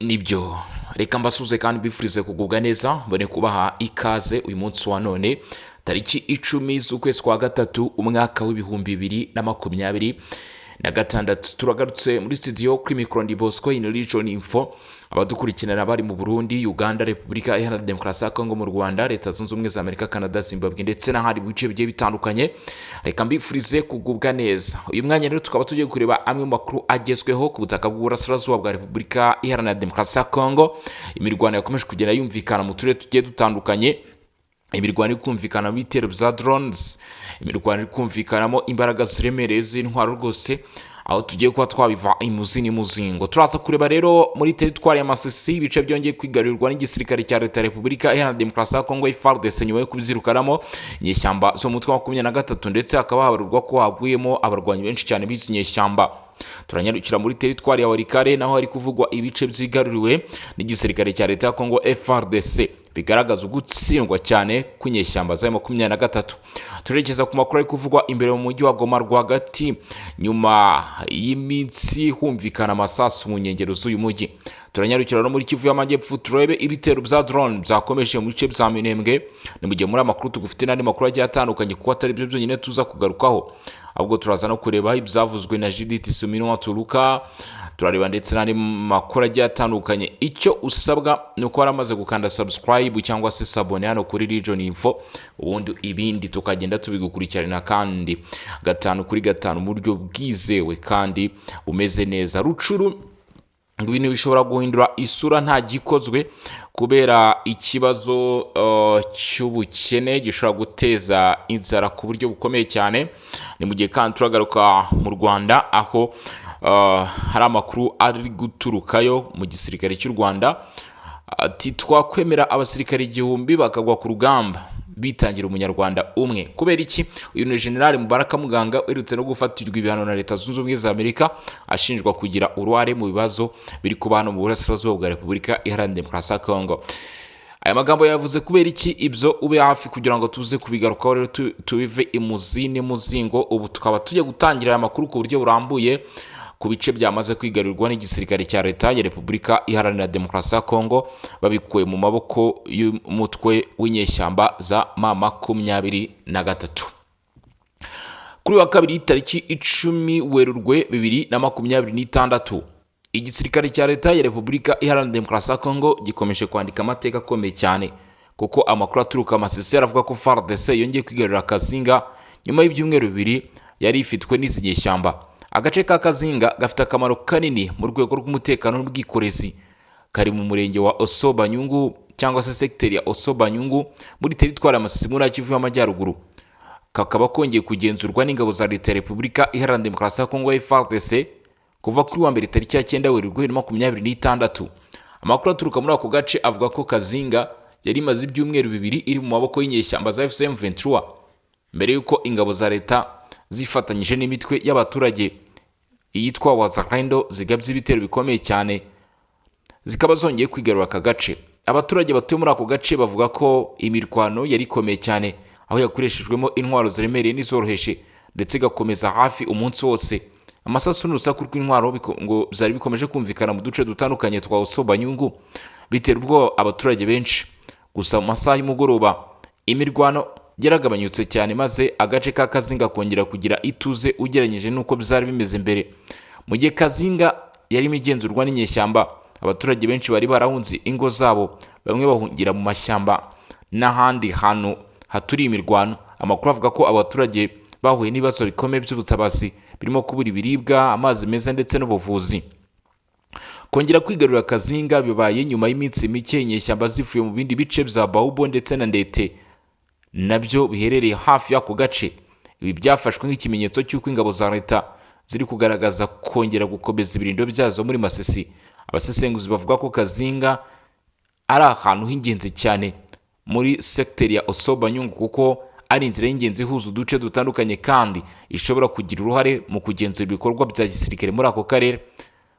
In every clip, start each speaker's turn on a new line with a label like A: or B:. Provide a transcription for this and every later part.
A: Nibyo, reka mbasuze kandi mbifurize kugubwa neza, mbone kubaha ikaze uyu munsi wa none, tariki 10 z'ukwezi kwa gatatu, umwaka w'2026. Turagarutse muri studio, kuri mikoro ndi Bosco in Region Info. Abadukurikirana bari mu Burundi, Uganda, Repubulika Iharanira Demokarasi ya Kongo, mu Rwanda, Leta Zunze Ubumwe za Amerika, Canada, Zimbabwe ndetse n'ahandi mu bice bigiye bitandukanye, reka mbifurize kugubwa neza. Uyu mwanya rero tukaba tugiye kureba amwe mu makuru agezweho ku butaka bw'uburasirazuba bwa Repubulika Iharanira Demokarasi ya Kongo. Imirwano yakomeje kugenda yumvikana mu turere tugiye dutandukanye, imirwano iri kumvikana mu bitero bya drones, imirwano iri kumvikanamo imbaraga ziremereye z'intwaro rwose, aho tugiye kuba twabiva imuzi n'imuzingo. Turaza kureba rero muri teritwari ya Masisi, ibice byongeye kwigarurirwa n'igisirikare cya Leta ya Repubulika Iharanira Demokarasi ya Kongo, FARDC, nyuma yo kubyirukanamo inyeshyamba zo mu mutwe wa 23, ndetse hakaba habarurwa ko haguyemo abarwanyi benshi cyane b'izi nyeshyamba. Turanyarukira muri teritwari ya Walikale, naho hari kuvugwa ibice byigaruriwe n'igisirikare cya Leta ya Kongo, FARDC, bigaragaza ugutsindwa cyane kw'inyeshyamba za 23. Turerekeza ku makuru ari kuvugwa imbere mu mujyi wa Goma rwagati, nyuma y'iminsi humvikana amasasu mu nkengero z'uyu mujyi. Turanyarukira no muri Kivu y'Amajyepfo, turebe ibitero bya drone byakomeje mu bice bya Minembwe. Ni mu gihe muri amakuru tugufite n'andi makuru agiye atandukanye, kuko atari byo byonyine tuza kugarukaho, ahubwo turaza no kureba ibyavuzwe na Judith Suminwa Turuka, turareba ndetse n'andi makuru agiye atandukanye. Icyo usabwa ni uko waramaze gukanda subscribe cyangwa se s'abonner hano kuri Region Info, ubundi ibindi tukagenda tubigukurikirana kandi gatanu kuri gatanu mu buryo bwizewe kandi bumeze neza. Rutshuru, ibintu bishobora guhindura isura nta gikozwe kubera ikibazo cy'ubukene gishobora guteza inzara ku buryo bukomeye cyane. Ni mu gihe kandi turagaruka mu Rwanda, aho hari amakuru ari guturukayo mu gisirikare cy'u Rwanda, ati: "Twakwemera abasirikare 1000 bakagwa ku rugamba bitangira umunyarwanda umwe." Kubera iki? Uyu ni General Mubaraka Muganga, uherutse no gufatirwa ibihano na Leta Zunze Ubumwe za Amerika, ashinjwa kugira uruhare mu bibazo biri kuba hano mu burasirazuba bwa Repubulika Iharanira Demokarasi ya Kongo. Aya magambo yavuze kubera iki? Ibyo ube hafi kugira ngo tuze kubigarukaho rero, tubive imuzi n'imuzingo. Ubu tukaba tugiye gutangira aya makuru ku buryo burambuye ku bice byamaze kwigarurirwa n'igisirikare cya Leta ya Repubulika Iharanira Demokarasi ya Kongo, babikuye mu maboko y'umutwe w'inyeshyamba za M23. Kuri wa kabiri, tariki 10 Werurwe 2026, igisirikare cya Leta ya Repubulika Iharanira Demokarasi ya Kongo gikomeje kwandika amateka akomeye cyane, kuko amakuru aturuka Masisi aravuga ko FARDC yongeye kwigarurira Kazinga nyuma y'ibyumweru 2 yari ifitwe n'izi nyeshyamba. Agace ka Kazinga gafite akamaro kanini mu rwego rw'umutekano n'ubwikorezi. Kari mu murenge wa Osobanyungu, cyangwa se segiteri ya Osobanyungu, muri teritwari ya Masisi, mu ntara ya Kivu y'Amajyaruguru. Kakaba kongeye kugenzurwa n'ingabo za Leta ya Repubulika Iharanira Demokarasi ya Kongo, FARDC, kuva kuri wa mbere, tariki ya 9 Werurwe 2026. Amakuru aturuka muri ako gace avuga ko Kazinga yari imaze ibyumweru 2 iri mu maboko y'inyeshyamba za AFC M23, mbere y'uko ingabo za leta zifatanyije n'imitwe y'abaturage iyitwa Wazalendo zigabye ibitero bikomeye cyane, zikaba zongeye kwigarura aka gace. Abaturage batuye muri ako gace bavuga ko imirwano yari ikomeye cyane, aho yakoreshejwemo intwaro ziremereye n'izoroheje, ndetse igakomeza hafi umunsi wose. Amasasu n'urusaku rw'intwaro ngo byari bikomeje kumvikana mu duce dutandukanye twa Osobanyungu, bitera ubwoba abaturage benshi. Gusa mu masaha y'umugoroba imirwano yaragabanyutse cyane, maze agace ka Kazinga kongera kugira ituze ugereranyije n'uko byari bimeze mbere. Mu gihe Kazinga yarimo igenzurwa n'inyeshyamba, abaturage benshi bari barahunze ingo zabo, bamwe bahungira mu mashyamba n'ahandi hantu haturiye imirwano. Amakuru avuga ko abaturage bahuye n'ibibazo bikomeye by'ubutabazi, birimo kubura ibiribwa, amazi meza ndetse n'ubuvuzi. Kongera kwigarurira Kazinga bibaye nyuma y'iminsi mike inyeshyamba zivuye mu bindi bice bya Baubo ndetse na Ndete, nabyo biherereye hafi y'ako gace. Ibi byafashwe nk'ikimenyetso cy'uko ingabo za leta ziri kugaragaza kongera gukomeza ibirindiro byazo muri Masisi. Abasesenguzi bavuga ko Kazinga ari ahantu h'ingenzi cyane muri sekiteri ya Osobanyungu, kuko ari inzira y'ingenzi ihuza uduce dutandukanye kandi ishobora kugira uruhare mu kugenzura ibikorwa bya gisirikare muri ako karere.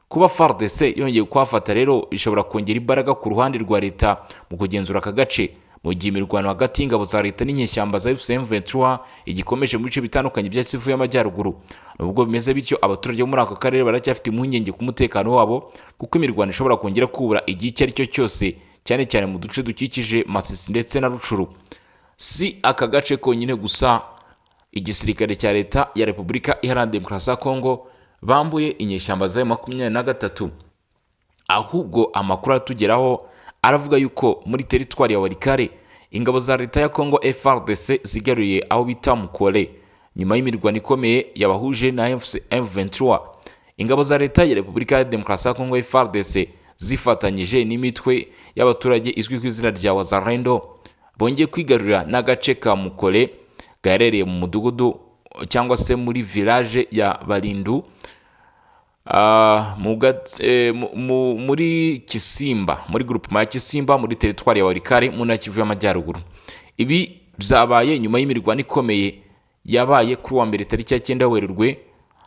A: Kuba FARDC yongeye kuhafata rero bishobora kongera imbaraga ku ruhande rwa leta mu kugenzura aka gace. Mu gihe imirwano hagati y'ingabo za leta n'inyeshyamba za AFC M23 igikomeje mu bice bitandukanye bya Kivu y'Amajyaruguru. Nubwo bimeze bityo, abaturage bo muri ako karere baracyafite impungenge ku mutekano wabo, kuko imirwano ishobora kongera kubura igihe icyo ari cyo cyose, cyane cyane mu duce dukikije Masisi ndetse na Rucuru. Si aka gace konyine gusa igisirikare cya leta ya Repubulika Iharanira Demokarasi ya Kongo bambuye inyeshyamba za M23, ahubwo amakuru atugeraho aravuga yuko muri teritwari ya Walikale ingabo za leta ya Kongo FARDC zigaruye aho bita Mukole nyuma y'imirwano ikomeye yabahuje na AFC M23. Ingabo za leta ya Repubulika ya Demokarasi ya Kongo FARDC zifatanyije n'imitwe y'abaturage izwi ku izina rya Wazalendo bongeye kwigarurira n'agace ka Mukole gaherereye mu mudugudu cyangwa se muri village ya Barindu, muri Kisimba, muri groupement ya Kisimba, muri teritwari ya Walikale, mu ntara ya Kivu y'Amajyaruguru. Ibi byabaye nyuma y'imirwano ikomeye yabaye kuri wa mbere tariki ya 9 Werurwe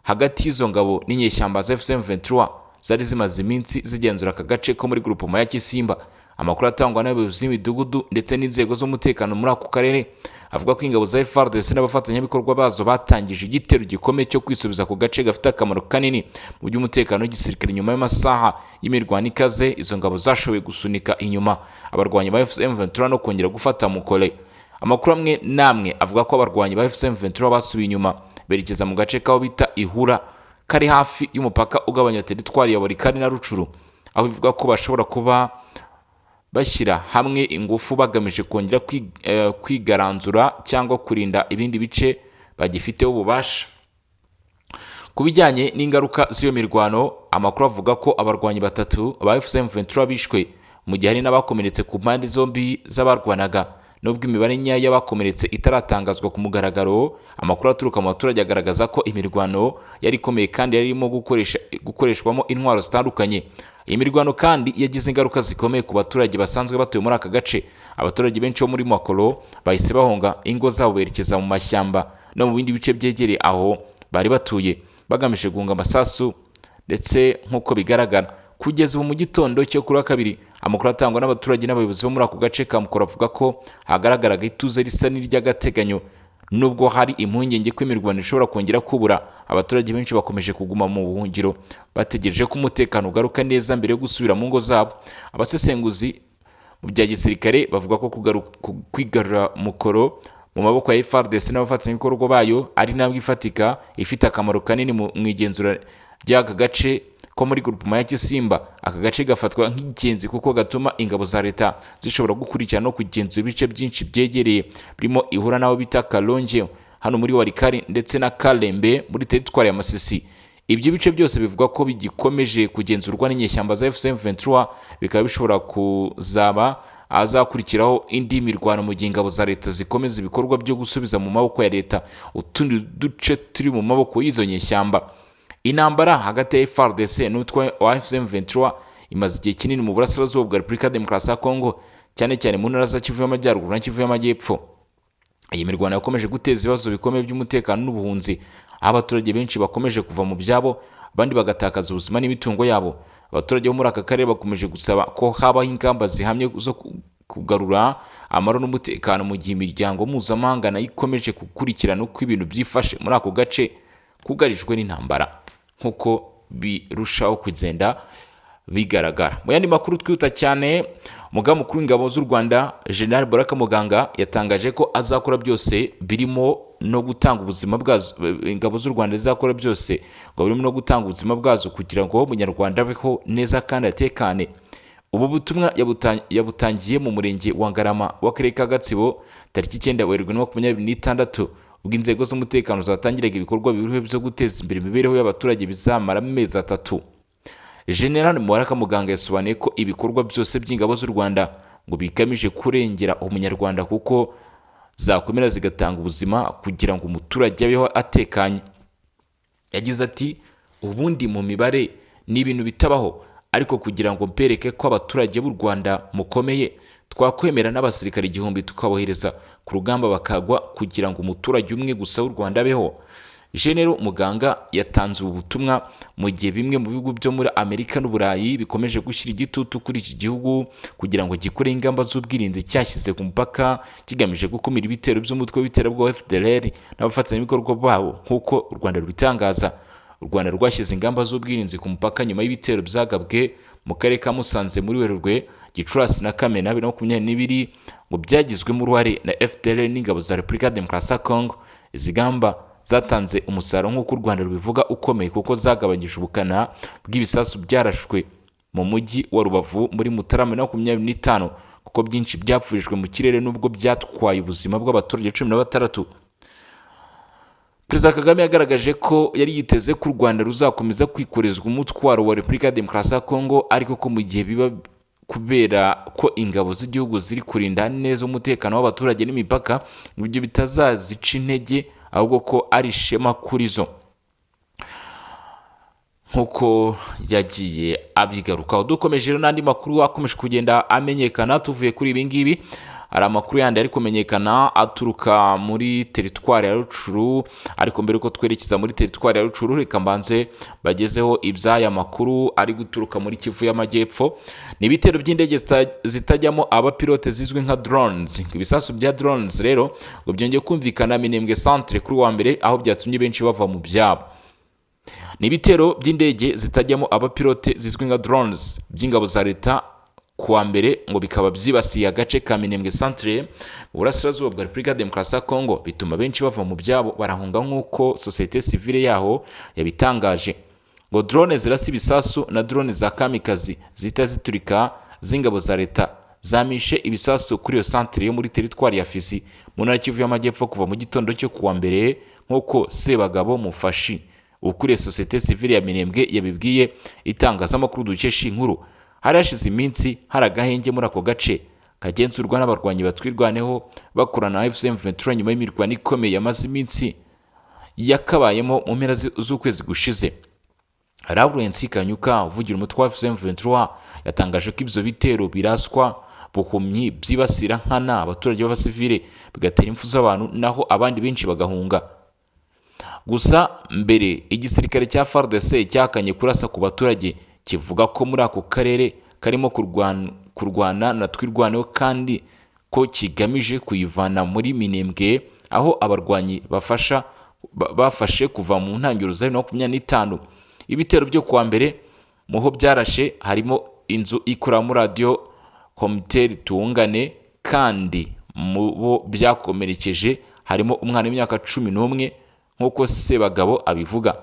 A: hagati y'izo ngabo n'inyeshyamba za AFC M23 zari zimaze iminsi zigenzura aka gace ko muri groupement ya Kisimba. Amakuru atangwa n'abayobozi b'imidugudu ndetse n'inzego z'umutekano muri ako karere avuga ko ingabo za FARDC n'abafatanyabikorwa bazo batangije igitero gikomeye cyo kwisubiza ku gace gafite akamaro kanini mu by'umutekano w'igisirikare. Nyuma y'amasaha y'imirwano ikaze, izo ngabo zashoboye gusunika inyuma abarwanyi ba AFC M23 no kongera gufata Mukole. Amakuru amwe n'amwe avuga ko abarwanyi ba AFC M23 basubiye inyuma berekeza mu gace k'aho bita Ihura, kari hafi y'umupaka ugabanya teritwari ya Walikale na Rucuru, aho bivuga ko bashobora kuba bashyira hamwe ingufu bagamije kongera kwigaranzura cyangwa kurinda ibindi bice bagifiteho ububasha. Ku bijyanye n'ingaruka z'iyo mirwano, amakuru avuga ko abarwanyi batatu ba AFC M23 bishwe, mu gihe hari n'abakomeretse ku mpande zombi z'abarwanaga. Nubwo imibare nyayo y'abakomeretse itaratangazwa ku mugaragaro, amakuru aturuka mu baturage agaragaza ko imirwano yari ikomeye kandi yari irimo gukoreshwamo intwaro zitandukanye. Iyi mirwano kandi yagize ingaruka zikomeye ku baturage basanzwe batuye muri aka gace. Abaturage benshi bo muri Makoro bahise bahunga ingo zabo, berekeza mu mashyamba no mu bindi bice byegereye aho bari batuye, bagamije guhunga amasasu. Ndetse nk'uko bigaragara kugeza ubu mu gitondo cyo kuri wa kabiri, amakuru atangwa n'abaturage n'abayobozi bo muri ako gace ka Mukoro avuga ko hagaragaraga ituze risa n'iry'agateganyo, nubwo hari impungenge ko imirwano ishobora kongera kubura. Abaturage benshi bakomeje kuguma mu buhungiro, bategereje ko umutekano ugaruka neza mbere yo gusubira mu ngo zabo. Abasesenguzi mu bya gisirikare bavuga ko kwigarura Mukoro mu maboko ya FARDC n'abafatanyabikorwa bayo ari intambwe ifatika ifite akamaro kanini mu igenzura ry'aka gace ko muri groupement ya Kisimba. Aka gace gafatwa nk'ingenzi kuko gatuma ingabo za leta zishobora gukurikirana no kugenzura ibice byinshi byegereye, birimo Ihura n'aho bita Kalonge hano muri Walikale, ndetse na Kalembe muri teritwari ya Masisi. Ibyo bice byose bivugwa ko bigikomeje kugenzurwa n'inyeshyamba za AFC M23, bikaba bishobora kuzaba ahazakurikiraho indi mirwano mu gihe ingabo za leta zikomeza ibikorwa byo gusubiza mu maboko ya leta utundi duce turi mu maboko y'izo nyeshyamba. Intambara hagati ya FARDC n'umutwe wa AFC M23 imaze igihe kinini mu burasirazuba bwa Repubulika ya Demokarasi ya Kongo, cyane cyane mu ntara za Kivu y'Amajyaruguru na Kivu y'Amajyepfo. Iyi mirwano yakomeje guteza ibibazo bikomeye by'umutekano n'ubuhunzi, aho abaturage benshi bakomeje kuva mu byabo, abandi bagatakaza ubuzima n'imitungo yabo. Abaturage bo muri aka karere bakomeje gusaba ko habaho ingamba zihamye zo kugarura amahoro n'umutekano, mu gihe imiryango mpuzamahanga nayo ikomeje gukurikirana uko ibintu byifashe muri ako gace kugarijwe n'intambara, nk'uko birushaho kugenda bigaragara. Mu yandi makuru twihuta cyane, umugaba mukuru w'ingabo z'u Rwanda, General Baraka Muganga, yatangaje ko azakora byose birimo no gutanga ubuzima bwazo, ingabo z'u Rwanda zizakora byose ngo birimo no gutanga ubuzima bwazo kugira ngo Umunyarwanda abeho neza kandi atekane. Ubu butumwa yabutangiye mu murenge wa Ngarama w'akarere ka Gatsibo tariki 9 Werurwe 26, ubwo inzego z'umutekano zatangiraga ibikorwa biriho byo guteza imbere imibereho y'abaturage bizamara amezi 3. General Mubaraka Muganga yasobanuye ko ibikorwa byose by'ingabo z'u Rwanda ngo bigamije kurengera Umunyarwanda, kuko zakomera zigatanga ubuzima kugira ngo umuturage abeho atekanye. Yagize ati: "Ubundi mu mibare ni ibintu bitabaho, ariko kugira ngo mbereke ko abaturage b'u Rwanda mukomeye, twakwemera n'abasirikare 1000 tukabohereza ku rugamba bakagwa kugira ngo umuturage umwe gusa w'u Rwanda abeho." General Muganga yatanze ubu butumwa mu gihe bimwe mu bihugu byo muri Amerika n'Uburayi bikomeje gushyira igitutu kuri iki gihugu kugira ngo gikore ingamba z'ubwirinzi cyashyize ku mupaka, kigamije gukumira ibitero by'umutwe w'iterabwoba FDLR n'abafatanyabikorwa bawo, nk'uko u Rwanda rubitangaza. U Rwanda rwashyize ingamba z'ubwirinzi ku mupaka nyuma y'ibitero byagabwe mu karere ka Musanze muri Werurwe, Gicurasi na Kamena 2022, ngo byagizwemo uruhare na FDLR n'ingabo za Repubulika ya Demokarasi ya Congo. Izi ngamba zatanze umusaruro nk'uko u Rwanda rubivuga ukomeye, kuko zagabanyije ubukana bw'ibisasu byarashwe mu mujyi wa Rubavu muri Mutarama 2025, kuko byinshi byapfurijwe mu kirere nubwo byatwaye ubuzima bw'abaturage 16. Perezida Kagame yagaragaje ko yari yiteze ko u Rwanda ruzakomeza kwikorezwa umutwaro wa Repubulika ya Demokarasi ya Kongo, ariko ko mu gihe biba kubera ko ingabo z'igihugu ziri kurinda neza umutekano w'abaturage n'imipaka, ibyo bitazazica intege, ahubwo ko ari ishema kuri zo, nk'uko yagiye abigarukaho. Dukomeje rero n'andi makuru akomeje kugenda amenyekana. Tuvuye kuri ibi ngibi, hari amakuru yandi ari kumenyekana aturuka muri teritwari ya Rucuru. Ariko mbere yuko twerekeza muri teritwari ya Rucuru, reka mbanze bagezeho iby'aya makuru ari guturuka muri Kivu y'Amajyepfo. Ni ibitero by'indege zitajyamo abapilote zizwi nka drones. Ibisasu bya drones rero ngo byongeye kumvikana Minembwe centre kuri wa mbere, aho byatumye benshi bava mu byabo. Ni ibitero by'indege zitajyamo abapilote zizwi nka drones by'ingabo za leta kuwa mbere, ngo bikaba byibasiye agace ka Minembwe centre mu burasirazuba bwa Repubulika ya Demokarasi ya Kongo, bituma benshi bava mu byabo barahunga, nk'uko sosiyete sivile yaho yabitangaje. Ngo drone zirasa ibisasu na drone za kamikazi zihita ziturika z'ingabo za leta zamishe ibisasu kuri iyo centre yo muri teritwari ya Fizi mu ntara Kivu y'Amajyepfo kuva mu gitondo cyo kuwa mbere, nk'uko Sebagabo Mufashi ukuriye sosiyete sivile ya Minembwe yabibwiye itangazamakuru dukesha inkuru. Hari hashize iminsi hari agahenge muri ako gace kagenzurwa n'abarwanyi batwirwaneho bakorana na AFC M23, nyuma y'imirwano ikomeye yamaze iminsi yakabayemo mu mpera z'ukwezi gushize. Lawrence Kanyuka uvugira umutwe wa AFC M23 yatangaje ko ibyo bitero biraswa buhumyi byibasira nkana abaturage b'abasivile, bigatera impfu z'abantu, naho abandi benshi bagahunga. Gusa mbere igisirikare cya FARDC cyakanye kurasa ku baturage, kivuga ko muri ako karere karimo kurwana na Twirwaneho, kandi ko kigamije kuyivana muri Minembwe aho abarwanyi bafashe kuva mu ntangiriro za 2025. Ibitero byo kuwa mbere muho byarashe harimo inzu ikoreramo radiyo Communautaire Tuungane, kandi mu bo byakomerekeje harimo umwana w'imyaka 11, nk'uko Sebagabo abivuga.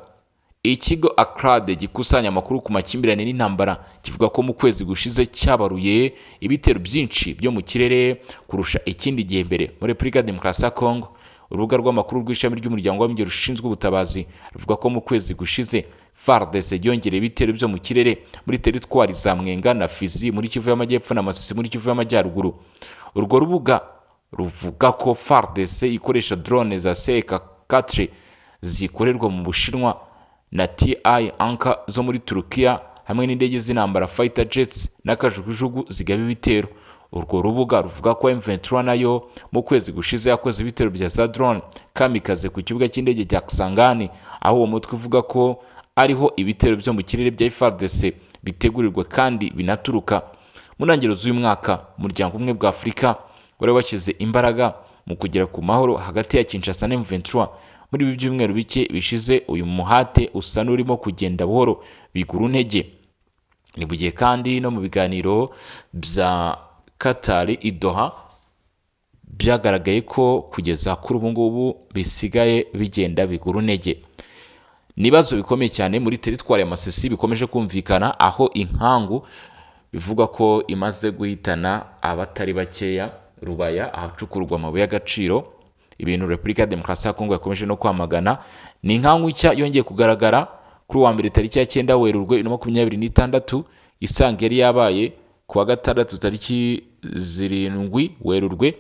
A: Ikigo ACLED gikusanya amakuru ku makimbirane n'intambara kivuga ko mu kwezi gushize cyabaruye ibitero byinshi byo mu kirere kurusha ikindi gihe mbere muri Repubulika ya Demokarasi ya Kongo. Urubuga rw'amakuru rw'ishami ry'umuryango w'abibumbye rushinzwe ubutabazi ruvuga ko mu kwezi gushize FARDC yongereye ibitero byo mu kirere muri teritwari za Mwenga na Fizi muri Kivu y'Amajyepfo na Masisi muri Kivu y'Amajyaruguru. Urwo rubuga ruvuga ko FARDC ikoresha drone za CK4 zikorerwa mu Bushinwa na TI Anka zo muri Turukiya, hamwe n'indege z'intambara fighter jets n'akajugujugu zigaba ibitero. Urwo rubuga ruvuga ko M23 nayo mu kwezi gushize yakoze ibitero bya za drone kamikaze ku kibuga cy'indege cya Kisangani, aho uwo mutwe uvuga ko ariho ibitero byo mu kirere bya FARDC bitegurirwa kandi binaturuka. Mu ntangiriro z'uyu mwaka, umuryango umwe bwa Afurika wari washyize imbaraga mu kugera ku mahoro hagati ya Kinshasa na M23. Muri ibi byumweru bike bishize, uyu muhate usa n'urimo kugenda buhoro bigura intege. Ni mu gihe kandi no mu biganiro bya Qatar i Doha byagaragaye ko kugeza kuri ubu ngubu bisigaye bigenda bigura intege. Ni ibibazo bikomeye cyane muri teritwari ya Masisi bikomeje kumvikana, aho inkangu bivugwa ko imaze guhitana abatari bakeya Rubaya, ahacukurwa amabuye y'agaciro, ibintu Repubulika ya Demokarasi ya Kongo yakomeje no kwamagana. Ni inkangu nshya yongeye kugaragara kuri uwa mbere tariki ya 9 Werurwe 2026, isanga yari yabaye ku wa gatandatu tariki 7 Werurwe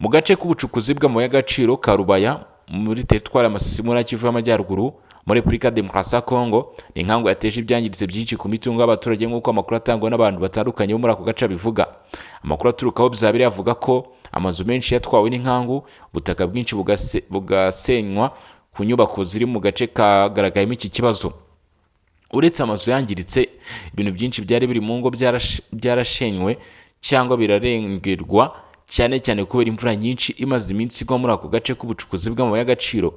A: mu gace k'ubucukuzi bw'amabuye y'agaciro ka Rubaya muri teritwari ya Masisi muri Kivu y'Amajyaruguru muri Repubulika ya Demokarasi ya Kongo. Ni inkangu yateje ibyangiritse byinshi ku mitungo y'abaturage, nk'uko amakuru atangwa n'abantu batandukanye bo muri ako gace abivuga. Amakuru aturuka aho byabereye avuga ko amazu menshi yatwawe n'inkangu, ubutaka bwinshi bugasenywa ku nyubako ziri mu gace kagaragayemo iki kibazo. Uretse amazu yangiritse, ibintu byinshi byari biri mu ngo byarashenywe cyangwa birarengerwa, cyane cyane kubera imvura nyinshi imaze iminsi igwa muri ako gace k'ubucukuzi bw'amabuye y'agaciro.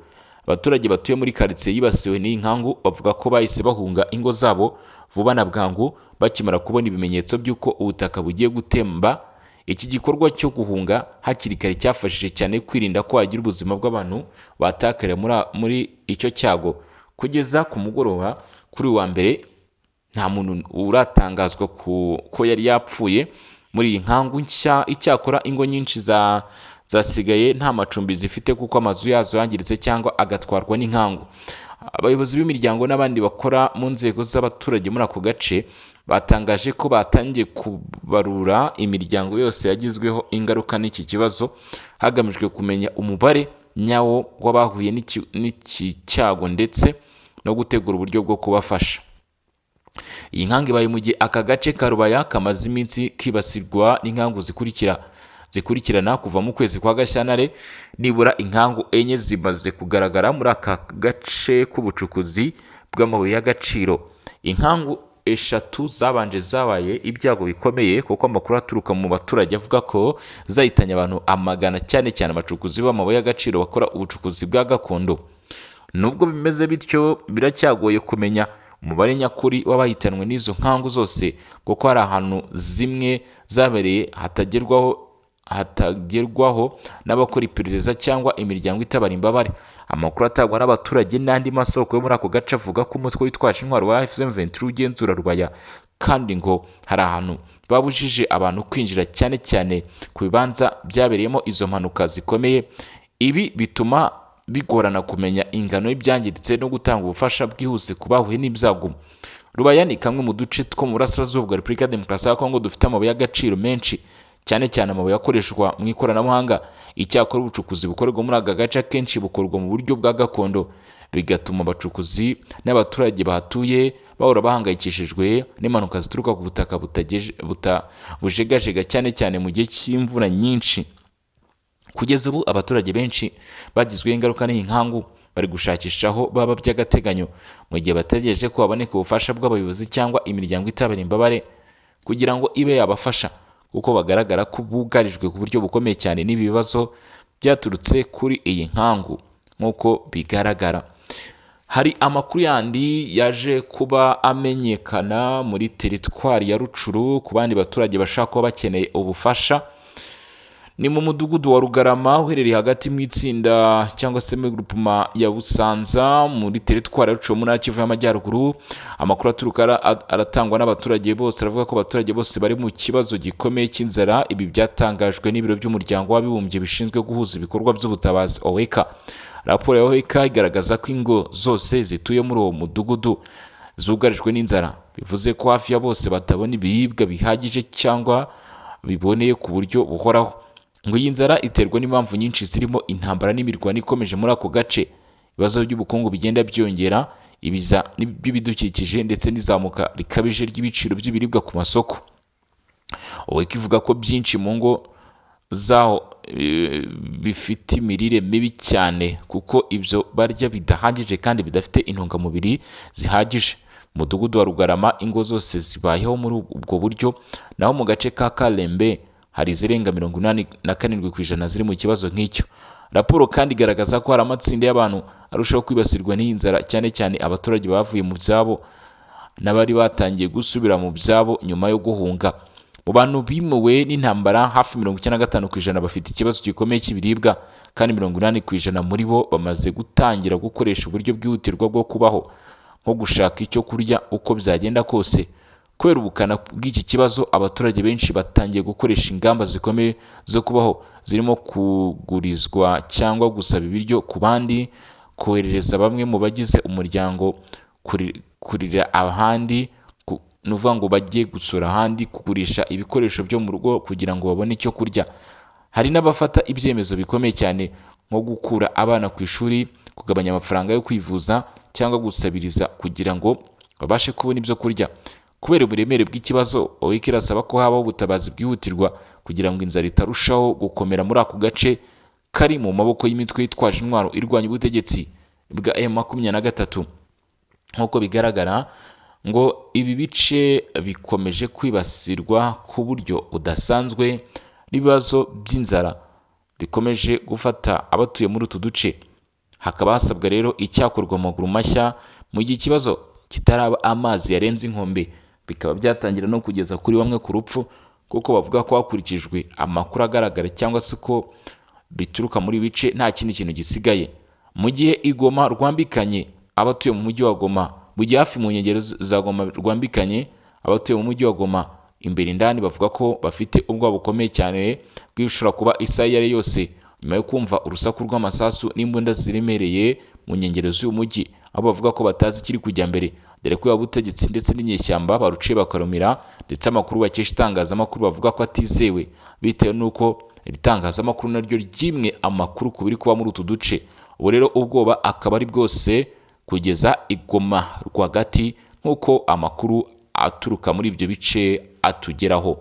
A: Abaturage batuye muri karitsiye yibasiwe n'iyi nkangu bavuga ko bahise bahunga ingo zabo vuba na bwangu bakimara kubona ibimenyetso by'uko ubutaka bugiye gutemba. Iki gikorwa cyo guhunga hakiri kare cyafashije cyane kwirinda ko hagira ubuzima bw'abantu batakarira muri icyo cyago. Kugeza ku mugoroba kuri uyu wa mbere, nta muntu uratangazwa ko yari yapfuye muri iyi nkangu nshya. Icyakora ingo nyinshi zasigaye nta macumbi zifite kuko amazu yazo yangiritse cyangwa agatwarwa n'inkangu. Abayobozi b'imiryango n'abandi bakora mu nzego z'abaturage muri ako gace batangaje ko batangiye kubarura imiryango yose yagizweho ingaruka n'iki kibazo, hagamijwe kumenya umubare nyawo w'abahuye n'iki cyago ndetse no gutegura uburyo bwo kubafasha. Iyi nkangu ibaye mu gihe aka gace ka Rubaya kamaze iminsi kibasirwa n'inkangu zikurikirana kuva mu kwezi kwa Gashyantare. Nibura inkangu 4 zimaze kugaragara muri aka gace k'ubucukuzi bw'amabuye y'agaciro. Inkangu 3 zabanje zabaye ibyago bikomeye, kuko amakuru aturuka mu baturage avuga ko zahitanye abantu amagana, cyane cyane abacukuzi b'amabuye y'agaciro bakora ubucukuzi bwa gakondo. Nubwo bimeze bityo, biracyagoye kumenya umubare nyakuri w'abahitanwe n'izo nkangu zose, kuko hari ahantu zimwe zabereye hatagerwaho n'abakora iperereza cyangwa imiryango itabara imbabare. Amakuru atangwa n'abaturage n'andi masoko yo muri ako gace avuga ko umutwe witwaje intwaro wa AFC M23 ugenzura Rubaya, kandi ngo hari ahantu babujije abantu kwinjira, cyane cyane ku bibanza byabereyemo izo mpanuka zikomeye. Ibi bituma bigorana kumenya ingano y'ibyangiritse no gutanga ubufasha bwihuse ku bahuye n'ibyago. Rubaya ni kamwe mu duce two mu burasirazuba bwa Repubulika ya Demokarasi ya Kongo dufite amabuye y'agaciro menshi, cyane cyane amabuye akoreshwa mu ikoranabuhanga. Icyakora ubucukuzi bukorerwa muri aka gace akenshi bukorwa mu buryo bwa gakondo, bigatuma abacukuzi n'abaturage bahatuye bahora bahangayikishijwe n'impanuka zituruka ku butaka bujegajega, cyane cyane mu gihe cy'imvura nyinshi. Kugeza ubu abaturage benshi bagizweho ingaruka n'iyi nkangu bari gushakisha aho baba by'agateganyo, mu gihe bategereje ko haboneka ubufasha bw'abayobozi cyangwa imiryango itabara imbabare kugira ngo ibe yabafasha, kuko bagaragara ko bugarijwe ku buryo bukomeye cyane n'ibi bibazo byaturutse kuri iyi nkangu nk'uko bigaragara. Hari amakuru yandi yaje kuba amenyekana muri teritwari ya Rucuru ku bandi baturage bashaka kuba bakeneye ubufasha. Ni mu mudugudu wa Rugarama uherereye hagati mu itsinda cyangwa se muri grupema ya Busanza muri teritwari ya Rucuru mu ntara Kivu y'Amajyaruguru. Amakuru aturuka aratangwa n'abaturage bose aravuga ko abaturage bose bari mu kibazo gikomeye cy'inzara. Ibi byatangajwe n'ibiro by'umuryango w'abibumbye bishinzwe guhuza ibikorwa by'ubutabazi OWECA. Raporo ya OWECA igaragaza ko ingo zose zituye muri uwo mudugudu zugarijwe n'inzara, bivuze ko hafi ya bose batabona ibiribwa bihagije cyangwa biboneye ku buryo buhoraho. Ngo iyi nzara iterwa n'impamvu nyinshi zirimo intambara n'imirwano ikomeje muri ako gace, ibibazo by'ubukungu bigenda byiyongera, ibiza by'ibidukikije ndetse n'izamuka rikabije ry'ibiciro by'ibiribwa ku masoko. OWECA ivuga ko byinshi mu ngo zaho bifite imirire mibi cyane, kuko ibyo barya bidahagije kandi bidafite intungamubiri zihagije. Mu mudugudu wa Rugarama ingo zose zibayeho muri ubwo buryo, naho mu gace ka Karembe hari izirenga 87% ziri mu kibazo nk'icyo. Raporo kandi igaragaza ko hari amatsinda y'abantu arushaho kwibasirwa n'iyi nzara, cyane cyane abaturage bavuye mu byabo n'abari batangiye gusubira mu byabo nyuma yo guhunga. Mu bantu bimuwe n'intambara, hafi 95% bafite ikibazo gikomeye cy'ibiribwa, kandi 80% muri bo bamaze gutangira gukoresha uburyo bwihutirwa bwo kubaho, nko gushaka icyo kurya uko byagenda kose. Kubera ubukana bw'iki kibazo, abaturage benshi batangiye gukoresha ingamba zikomeye zo kubaho, zirimo kugurizwa cyangwa gusaba ibiryo ku bandi, koherereza bamwe mu bagize umuryango, kurira ahandi, ni ukuvuga ngo bajye gusura ahandi, kugurisha ibikoresho byo mu rugo kugira ngo babone icyo kurya. Hari n'abafata ibyemezo bikomeye cyane nko gukura abana ku ishuri, kugabanya amafaranga yo kwivuza cyangwa gusabiriza kugira ngo babashe kubona ibyo kurya. Kubera uburemere bw'ikibazo, OWECA irasaba ko habaho ubutabazi bwihutirwa kugira ngo inzara itarushaho gukomera muri ako gace kari mu maboko y'imitwe yitwaje intwaro irwanya ubutegetsi. bwa M23. Nk'uko bigaragara ngo ibi bice bikomeje kwibasirwa ku buryo budasanzwe n'ibibazo by'inzara bikomeje gufata abatuye muri utu duce. Hakaba hasabwa rero icyakorwa mu maguru mashya mu gihe ikibazo kitaraba amazi yarenze inkombe, bikaba byatangira no kugeza kuri bamwe ku rupfu, kuko bavuga ko hakurikijwe amakuru agaragara cyangwa se uko bituruka muri bice nta kindi kintu gisigaye. Mu gihe i Goma rwambikanye abatuye mu mujyi wa Goma, mu gihe hafi mu nkengero za Goma rwambikanye abatuye mu mujyi wa Goma imbere indani bavuga ko bafite ubwoba bukomeye cyane bw'ibishobora kuba isaha iyo ari yo yose, nyuma yo kumva urusaku rw'amasasu n'imbunda ziremereye mu nkengero z'uyu mujyi, aho bavuga ko batazi ikiri kujya mbere, dore ko yaba ubutegetsi ndetse n'inyeshyamba baruciye bakarumira, ndetse amakuru bakesha itangazamakuru bavuga ko atizewe bitewe n'uko iri tangazamakuru naryo ryimwe amakuru ku biri kuba muri utu duce. Ubu rero ubwoba akaba ari bwose kugeza i Goma rwagati, nk'uko amakuru aturuka muri ibyo bice atugeraho.